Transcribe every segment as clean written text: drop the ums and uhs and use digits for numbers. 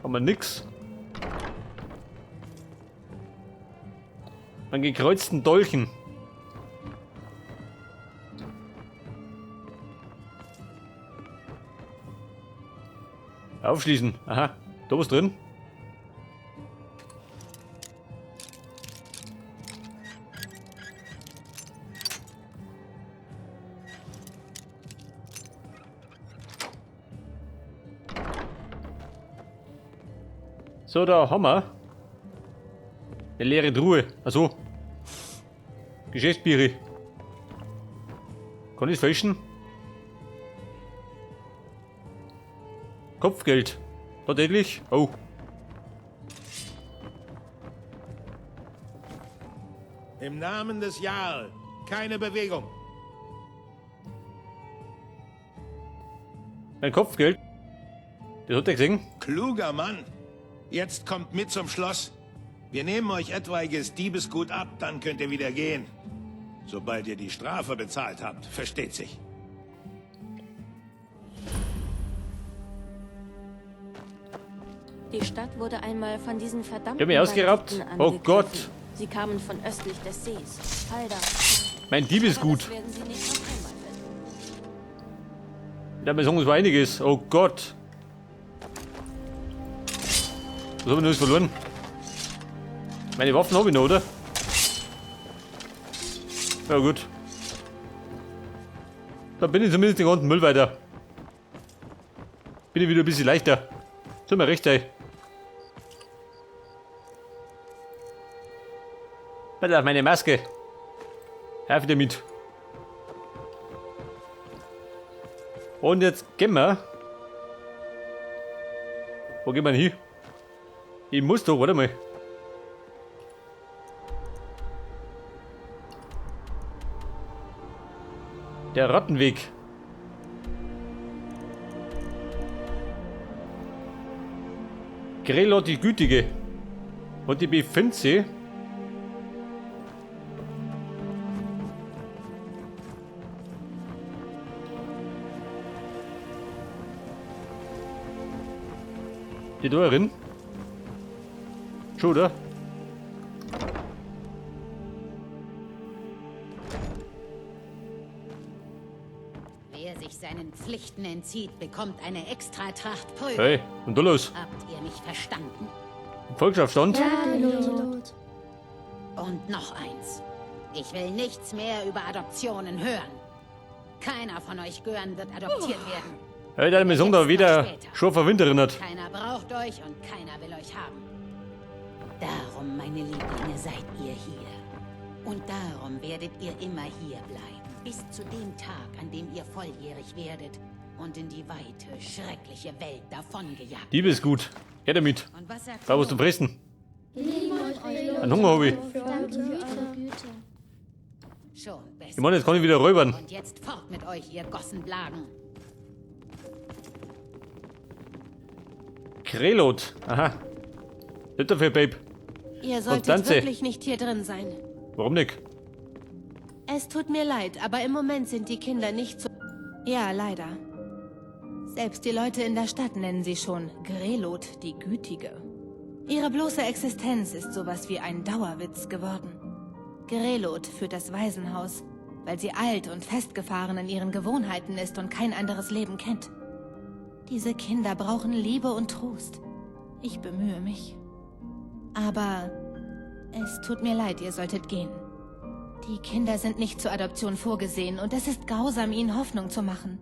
Haben wir nix. An gekreuzten Dolchen. Aufschließen. Aha. Da was drin? So, da haben wir eine leere Truhe. Achso. Geschäftsbiere. Kann ich fälschen? Kopfgeld. Tatsächlich? Oh. Im Namen des Jarl, keine Bewegung. Ein Kopfgeld. Das hat er gesehen. Kluger Mann. Jetzt kommt mit zum Schloss. Wir nehmen euch etwaiges Diebesgut ab, dann könnt ihr wieder gehen. Sobald ihr die Strafe bezahlt habt, versteht sich. Die Stadt wurde einmal von diesen verdammten Die haben mich ausgeraubt. Banditen Oh angegriffen. Gott. Sie kamen von östlich des Sees. Halda. Mein Diebesgut. Aber das werden sie nicht noch einmal versuchen. Ja, mir sagen, es war einiges. Oh Gott. Was haben wir denn alles verloren? Meine Waffen habe ich noch, oder? Ja gut. Da bin ich zumindest den ganzen Müll weiter. Bin ich wieder ein bisschen leichter. Soll mir recht sein. Pass auf, meine Maske. Hör wieder mit. Und jetzt gehen wir. Wo gehen wir denn hin? Ich muss doch, warte mal. Der Rattenweg. Grelod die Gütige. Und die befindet sich. Die da drin? Schon, oder? Wer sich seinen Pflichten entzieht, bekommt eine Extratracht Prügel. Hey, und da los. Habt ihr mich verstanden? Volksaufstand? Und noch eins. Ich will nichts mehr über Adoptionen hören. Keiner von euch Gören wird adoptiert werden. Hey, da mir sagen, da wieder schon verwintert hat. Keiner braucht euch und keiner will euch haben. Darum, meine Lieblinge, seid ihr hier. Und darum werdet ihr immer hier bleiben. Bis zu dem Tag, an dem ihr volljährig werdet und in die weite, schreckliche Welt davongejagt. Diebesgut. Her damit. Und was sagt Da was ihr? zum Fressen. Einen Hunger habe ich. Schon besser. Ich meine, jetzt kann ich wieder räubern. Und jetzt fort mit euch, ihr Gossenblagen. Krelot. Aha. Nicht dafür, Babe. Ihr solltet Konstanze. wirklich nicht hier drin sein. Warum nicht? Es tut mir leid, aber im Moment sind die Kinder nicht so... Ja, leider. Selbst die Leute in der Stadt nennen sie schon Grelot die Gütige. Ihre bloße Existenz ist sowas wie ein Dauerwitz geworden. Grelot führt das Waisenhaus, weil sie alt und festgefahren in ihren Gewohnheiten ist und kein anderes Leben kennt. Diese Kinder brauchen Liebe und Trost. Ich bemühe mich. Aber es tut mir leid, ihr solltet gehen. Die Kinder sind nicht zur Adoption vorgesehen und es ist grausam, ihnen Hoffnung zu machen.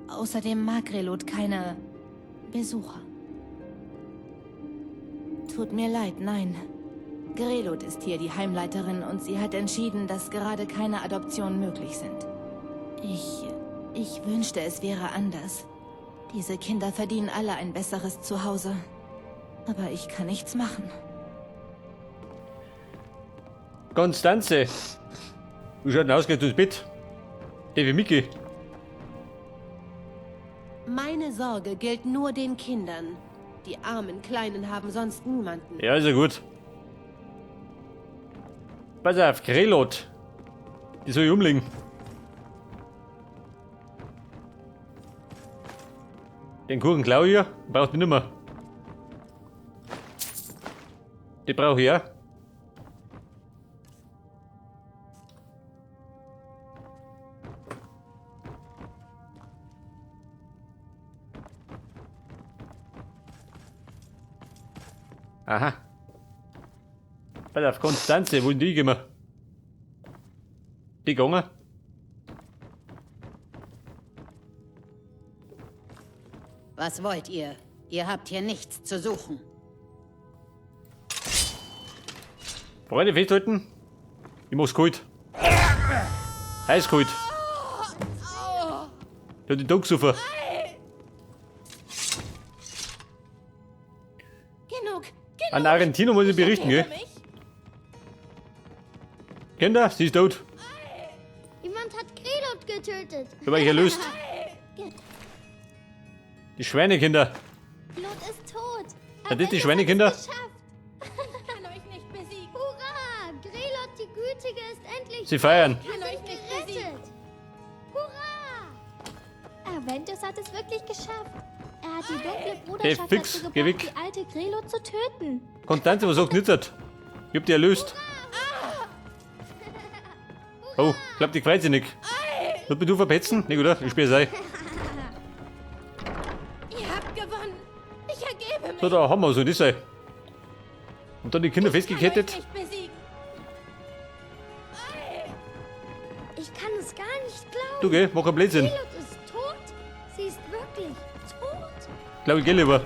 Außerdem mag Grelot keine Besucher. Tut mir leid, nein. Grelot ist hier die Heimleiterin und sie hat entschieden, dass gerade keine Adoptionen möglich sind. Ich wünschte, es wäre anders. Diese Kinder verdienen alle ein besseres Zuhause. Aber ich kann nichts machen. Konstanze. Wie schaut denn aus? Gehst du ins Bett? Davy Mickey. Meine Sorge gilt nur den Kindern. Die armen Kleinen haben sonst niemanden. Ja, ist ja gut. Pass auf, Grelot. Die soll ich umlegen. Den Kuchen klau ich hier, braucht ich nimmer. Die brauche ich auch. Aha. Bei der Konstanze, wo die gehen wir? Die gegangen? Was wollt ihr? Ihr habt hier nichts zu suchen. Freunde, festhalten. Ich mach's kalt. Eiskalt. Der hat den Tag gesoffen. Genug! Genug! An Argentino muss ich berichten, gell? Mich. Kinder, sie ist tot. Jemand hat Grelot getötet. Ich hab euch erlöst. Die Schweinekinder. Grelot ist tot. Ja, das die Aventus Schweinekinder? hat es geschafft. Ich kann euch nicht besiegen. Hurra! Grelot die Gütige ist endlich Sie feiern. Ich kann euch nicht besiegen. gerettet. Hurra! Aventus hat es wirklich geschafft. Er hat die dunkle Bruderschaft fix, dazu geh gebracht, weg. die alte Grelot zu töten. Konstanze, was sagt nützert? Ich hab die erlöst. Oh, ich glaub, die freut sich nicht. Wird mich du verpetzen? Nicht, oder? Ich spiel's ein. Ihr habt gewonnen. Ich ergebe mich. So, da haben wir so, das sei. Und dann die Kinder Ich kann euch festgekettet. nicht besiegen. Ich kann es gar nicht glauben. Du, gell, mach keinen Blödsinn. Grelot ist tot? Sie ist wirklich tot? Ich glaub, ich geh lieber.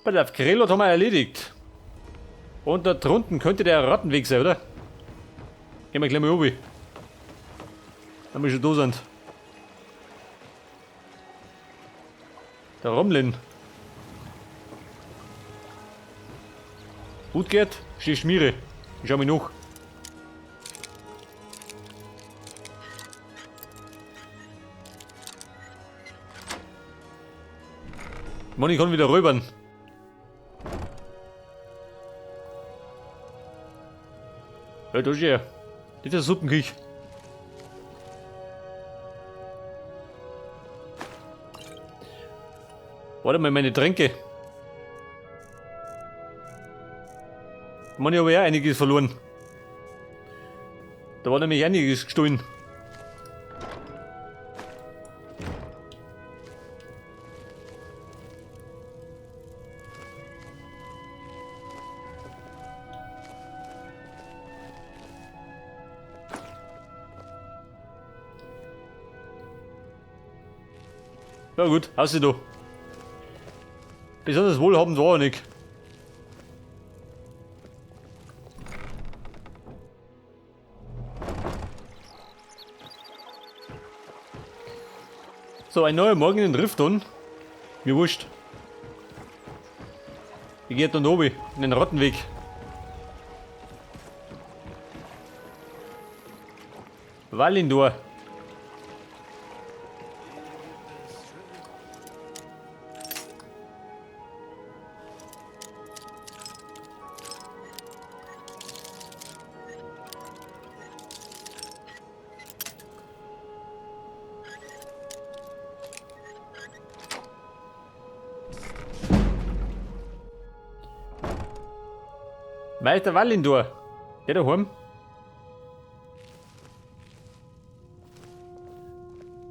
Pass auf, Grelot haben wir erledigt. Und da drunten könnte der Rattenweg sein, oder? Gehen wir gleich mal runter. Wenn wir schon da sind. Der Romlin. Gut geht, steh Schmiere. Ich schau mich nach. Mann, ich kann wieder rübern. Ja, da ist er. Das ist der Suppenküche. Warte mal, meine Tränke. Mann, ich habe ja einiges verloren. Da war nämlich einiges gestohlen. Ja gut, ausseh da. Besonders wohlhabend war er nicht. So, ein neuer Morgen in den Rifton. Mir wurscht. Ich geh dann oben, in den Rattenweg. Valindor. Meister Valindor. Der daheim.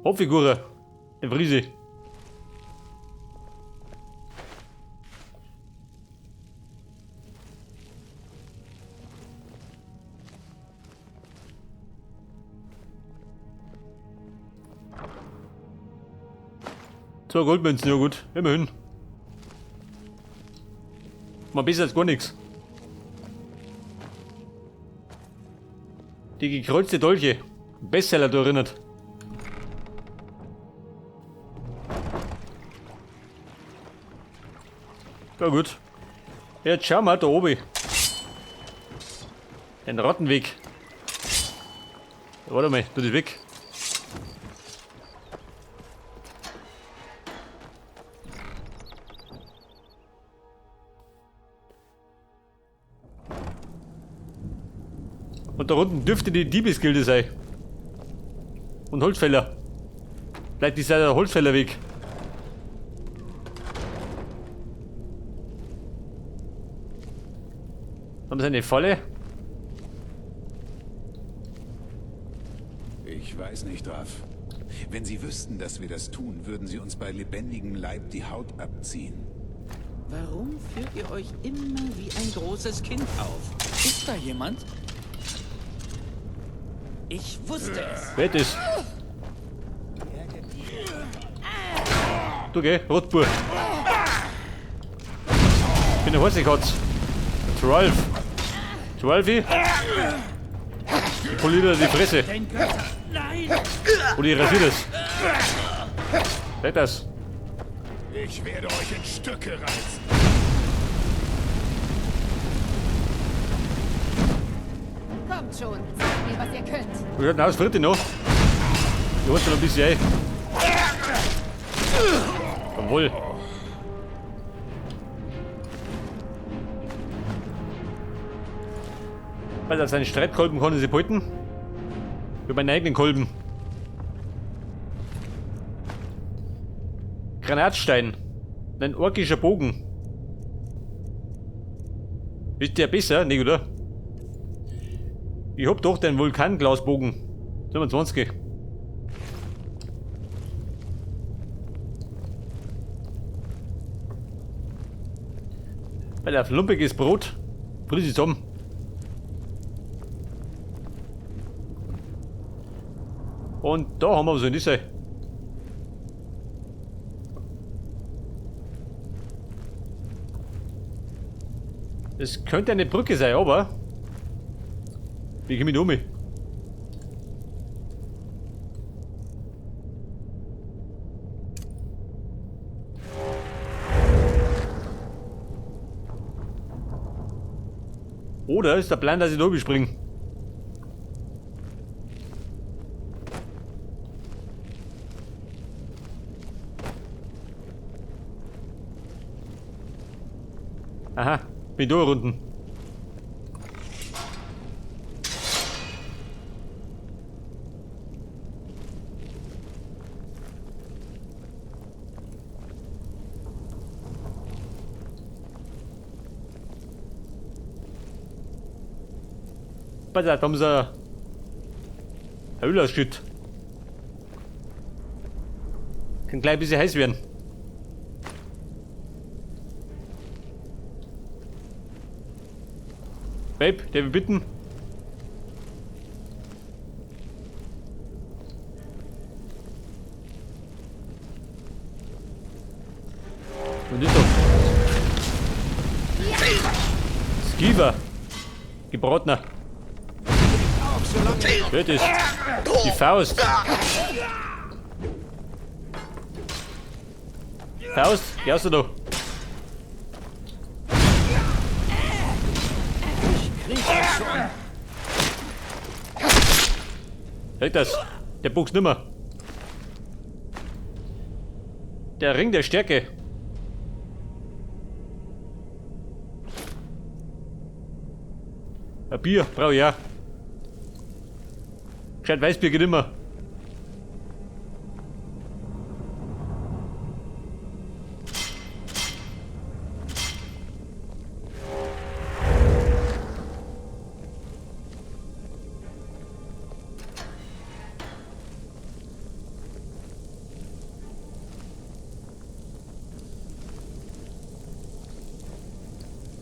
Hauptfigur. Der Friese. Zwei Goldmünzen, ja gut, immerhin. Mal besser als gar nichts. Die gekreuzte Dolche. Bestseller, du erinnert. Ja gut. Jetzt schauen wir da oben. Den Rattenweg. Warte mal, tu das weg. Und da unten dürfte die Diebesgilde sein. Und Holzfäller. Vielleicht ist ja der Holzfällerweg. Haben sie eine Falle? Ich weiß nicht, Raff. Wenn sie wüssten, dass wir das tun, würden sie uns bei lebendigem Leib die Haut abziehen. Warum führt ihr euch immer wie ein großes Kind auf? Ist da jemand? Ich wusste es. Wer ist? Du geh, Rotbur. Ich bin der Horsekatz. 12. 12? Ich poliere dir die Fresse. Oder ich rasiere das. Wer das? Ich werde euch in Stücke reißen. Kommt schon, zeigt mir, was ihr könnt. Wir hatten aus dritte noch. Ich hol's noch ein bisschen ein. Jawohl. Also seinen Streitkolben konnte sie behalten. Für meinen eigenen Kolben. Granatstein. Ein orkischer Bogen. Ist der besser? Nee, oder? Ich hab doch den Vulkanglasbogen. 25. Weil auf lumpiges Brot friss ich zusammen. Und da haben wir so eine sein. Es könnte eine Brücke sein, aber wie komme ich da um? Oder ist der Plan, dass ich da springe? Aha, bin da unten. Pass auf, da haben sie eine Höhle ausgeschüttet. Kann gleich ein bisschen heiß werden. Babe, darf ich bitten? Und ist doch. Skiver. Gebratener. Hört es. Die Faust. Faust, geh raus da. Hört das? Der buchst nimmer. Der Ring der Stärke. Ein Bier brauch ich auch. Gescheit Weißbier geht immer.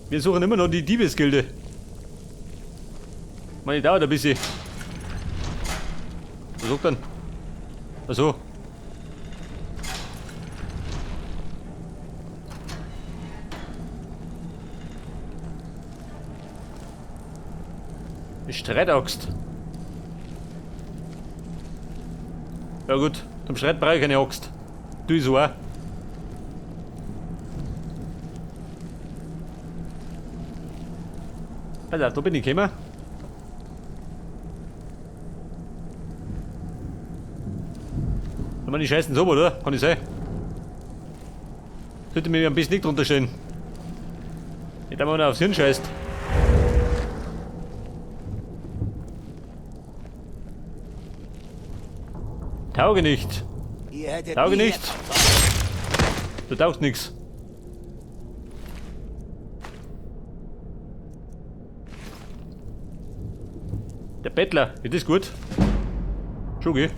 Wir suchen immer noch die Diebesgilde. Meine, dauert ein bisschen. Was sucht dann? Achso. Die Streitaxt. Ja gut, zum Streit brauche ich keine Axt. Du ich so auch. Also, da bin ich gekommen. Die scheißen so, oder? Kann ich sein? Sollte mir ein bisschen nicht drunter stehen. Nicht einmal aufs Hirn scheißt. Tauge nicht. Tauge nicht. Du taugst nix. Der Bettler, ist das gut? Schon, gell?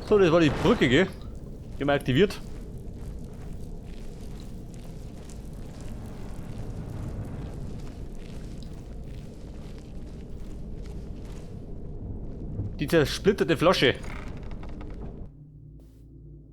So, das war die Brücke, gell? Die haben wir aktiviert. Die zersplitterte Flasche.